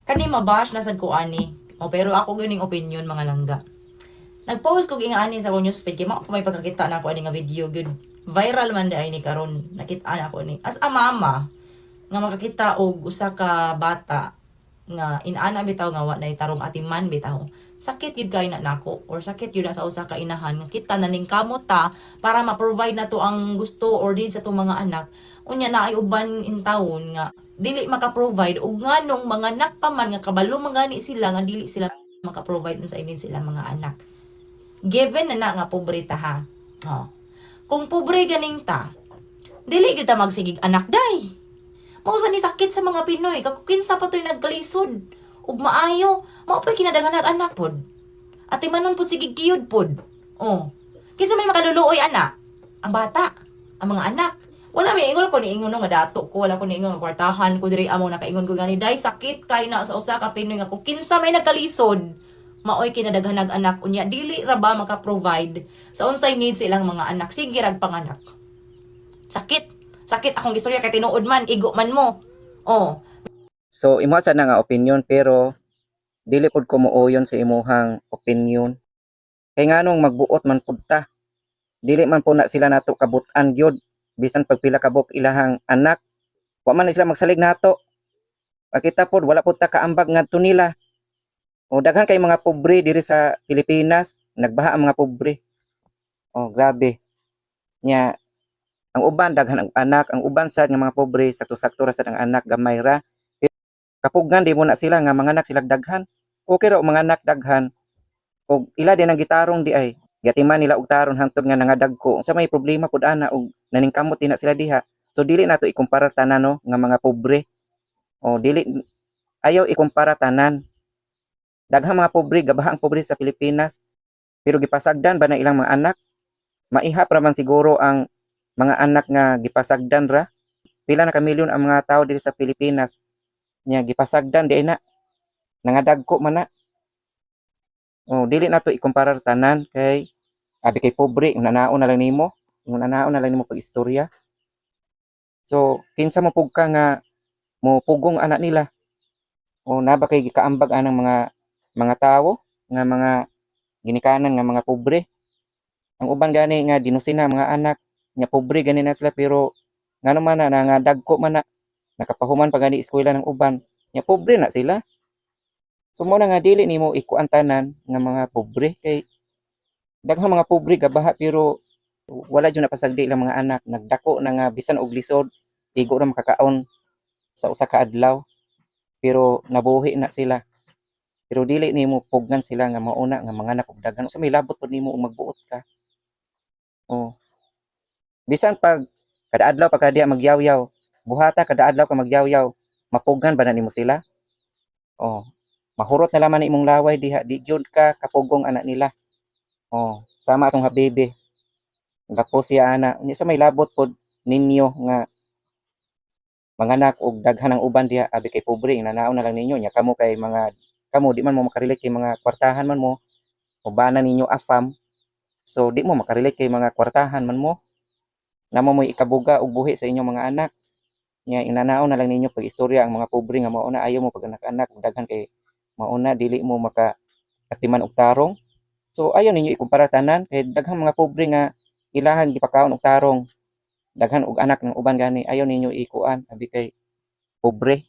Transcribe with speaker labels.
Speaker 1: Kani mabash na sad ko ani. O, pero ako gyud ning opinion, mga langga. Nag-post kog inga ani sa akong newsfeed kay mao pa may pagkakita na ako ani nga video gyud. Viral man di ay ni karon. Nakita na ako ni. As a mama nga makakita og usa ka bata nga inana bitaw nga wa nay tarong atiman bitaw. Sakit gyud kay na nako or sakit gyud na sa usa ka inahan nga kita na ning kamot ta para ma-provide na to ang gusto or din sa itong mga anak. Unya na ay uban in taon nga dili maka-provide ug nganong mga anak pa man nga kabalo man gani sila nga dili sila maka-provide sa inin sila mga anak. Given na na nga pobre ta, ha. Oh. Kung pobre ganing ta, dili gyud ta magsigig anak day. Mao sa ni sakit sa mga Pinoy, kakukinsa pa to'y nagkalisod ug maayo, mao pa kinadaghanag anak pod. Ati manon pod sige giyud pod. Oh. Kinsa may makaluluoy ana? Ang bata, ang mga anak. Wala may ingon ko ni ingon no nga dato ko, wala ko ni ingon nga kwartahan ko diri amo nakaingon ko gani day sakit kay na sa usa ka Pinoy nga kung kinsa may nagkalisod maoy kinadaghanag anak, unya dili ra ba maka-provide sa unsay needs ilang mga anak, sige rag panganak. Sakit. Sakit akong istorya kay tinuod man, igo man mo. Oh.
Speaker 2: So imo sa na nga opinion, pero dili pud ko muuyon sa imuhang opinion. Kay nganong magbuot man pud ta? Dili man po na sila nato kabutan gyud, bisan pagpila ka buok ilahang anak. Wa man na sila magsalig nato. Pakita pod wala pud ta kaambag ngadto nila. O daghan kay mga pobre diri sa Pilipinas, nagbaha ang mga pobre. Oh, grabe. Nya ang uban daghan ang anak, ang uban sad nga mga pobre sakto-sakto ra sad ang anak, gamay ra. Kapugngan di mo na sila nga mga anak sila daghan. Okay ra og mga anak daghan. Og ila din ang gitarong di ay. Gatiman nila og taron hangtod nga nangadagko. Unsa may problema pud ana og naningkamot din na sila diha? So dili nato ikumpara tanan no nga mga pobre. O dili, ayaw ikumpara tanan. Daghang mga pobre, gabaha ang pobre sa Pilipinas. Pero gipasagdan ba na ilang mga anak? Maihap ra man siguro ang mga anak nga gipasagdan ra. Pila na ka milyon ang mga tao diri sa Pilipinas. Nya gipasagdan di na. Nangadagko man na. O dili nato ikumpara tanan kay abi kay pobre, unanaon na lang nimo. Unanaon na lang nimo pag istorya. So kinsa mo pug ka nga mo pugong anak nila? O na ba kay gikaambag anang mga tawo nga mga ginikanan nga mga pobre? Ang uban gani nga dinusina mga anak nga pobre gani na sila, pero ngano man na nga dagko man na, nakapahuman pa gani eskwela ng uban, nya pobre na sila. So mo na nga dili nimo ikuan tanan nga mga pobre kay daghang mga pobre gabaha pero wala jud napasagdi ilang mga anak, nagdako na nga bisan og lisod, igo ra makakaon sa usa ka adlaw, pero nabuhi na sila. Pero dili nimo pugnan sila nga mauna nga mga anak og daghan. Unsa may labot pud nimo og magbuot ka? Oh. Bisan pag kada adlaw pa ka diha magyawyaw, buhata kada adlaw ka magyawyaw, mapugnan ba na nimo sila? Oh. Mahurot na laman imong laway diha, di gyud ka kapugong anak nila. Oh, sama atong habibi. Gapos siya ana, unya sa may labot pod ninyo nga manganak og daghan ang uban diha abi kay pobre, nanaon na lang ninyo. Nya kamo kay mga kamo di man mo makarelate kay mga kwartahan man mo o bana ninyo afam, so di mo makarelate kay mga kwartahan man mo. Namo mo'y ikabuga og buhi sa inyong mga anak. Nya inanaon na lang ninyo pag istorya ang mga pobre nga mao na ayaw mo pag anak-anak og daghan kay mauna dili mo maka atiman og tarong. So ayaw ninyo ikumpara tanan kay daghang mga pobre nga ilahan gipakaon og tarong, daghan og anak ng uban gani. Ayaw ninyo ikuan abi kay pobre.